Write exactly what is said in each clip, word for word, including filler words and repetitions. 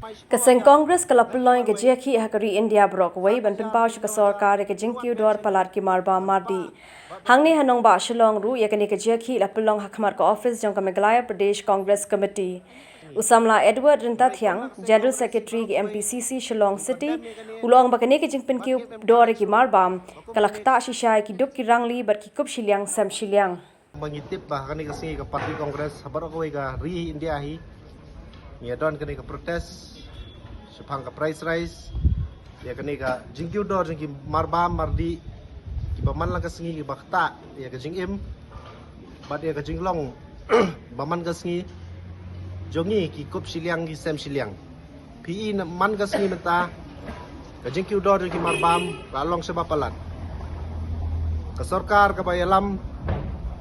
Ka seng Congress ka la pynlong ïa ka jingïakhih ha ka ri India baroh kawei ban pynpaw sha ka sorkar ïa ka jingkiew dor palat ki marbam mardih. Hangne ha nongbah Shillong ruh ïa kane ka jingïakhih la pynlong ha khmat ka office jong ka Meghalaya Pradesh Congress Committee. U samla Edward Ryntathiang, General Secretary ka M P C C Shillong City, u la ong ba kane ka jingpynkiew dor ïa ki marbam ka la ktah shisha ïa ki duk ki rangli bad ki kup shiliang sem shiliang. Ba ngi tip ba kane ka sngi ka party Congress ha baroh kawei ka ri India hi ngi don kane ka protest shaphang ka price rise, ïa kane ka jingkiew dor jong ki marbam mardih kiba man la ka sngi kiba ktah ïa ka jingim bad ïa ka jinglong ba man ka sngi jong ngi ki kup shiliang ki sem shiliang. Phi i na man ka sngi mynta ka jingkiew dor jong ki marbam la long shaba palat. Ka sorkar kaba ïalam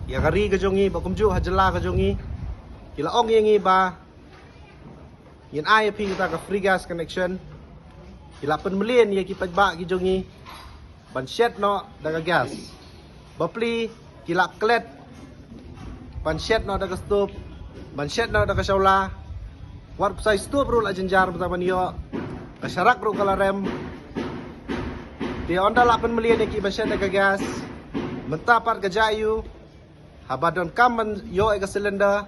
ïa ka ri ka jong ngi ba kumjuh ha jylla ka jong ngi ki la ong ïa ngi ba ngin ai ïa phi kata ka free gas connection. Ki la pynmlien ïa ki paidbah ki jong ngi ban shet noh da ka gas. Bapli ki la klet ban shet noh da ka stove, ban shet noh da ka shawla. Wat psai stove ruh la jynjar mynta ban ïoh, ka sharak ruh ka la rem. Te ynda la pynmlien ïa ki ban shet da ka gas, mynta pat ka jia ïa u haba donkam ban ïoh ïa ka cylinder,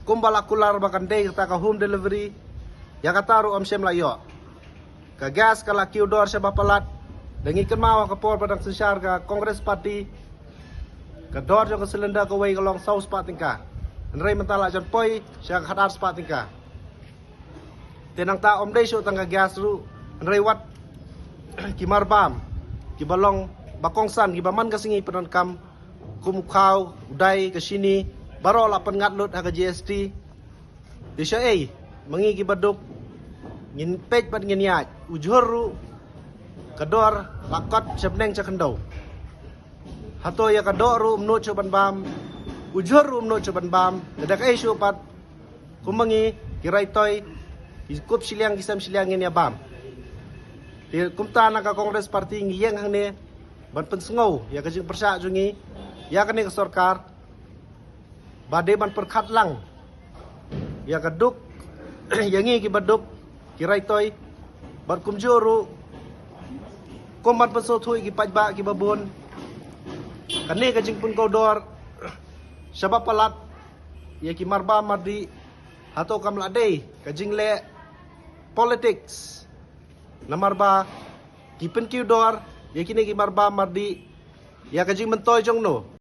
kumba la kular ba kan dei kata ka home delivery, ïa kata ruh ym shym la ïoh. Ka gas ka la kiew dor shaba palat. Da ngi kynmaw ha ka por ba dang synshar ka Congress Party, ka dor jong ka cylinder kawei ka long saw spah tyngka, hynrei mynta la jan poi sha ka khatar spah tyngka. Te nangta ym dei shuh tang ka gas ruh, hynrei wat ki marbam kiba long ba kongsan kiba man ka sngi pyndonkam, kum u khaw, u dai, ka shini, baroh la pynngat lut ha ka G S T. Te shaei ma ngi kiba duk, ngin peit bad ngin ïaid. U jhur ruh ka dor la kot sha bneng sha khyndew. Hato ïa ka doh ruh ym nud shuh ban bam, u jhur ruh ym nud shuh ban bam. Te da kaei shuh pat, kum ma ngi ki raitoi, ki kup shiliang ki sem shiliang ngin ïa bam. Te kumta na ka Congress Party ngi ïeng hangne ban pynsngew ïa ka jingpyrshah jong ngi ïa kane ka sorkar, ba dei ban pyrkhat lang ïa ka duk, ïa ngi kiba duk, ki raitoi, bad kumjuh ruh kum ban pynsngewthuh ïa ki paidbah kiba bun. Kane ka jingpynkew dor shaba palat ïa ki marbam mardih, hato kam la dei ka jingleh politics? Namar ba ki pynkiew dor ïa kine ki marbam mardih ïa ka jingmyntoi jong no?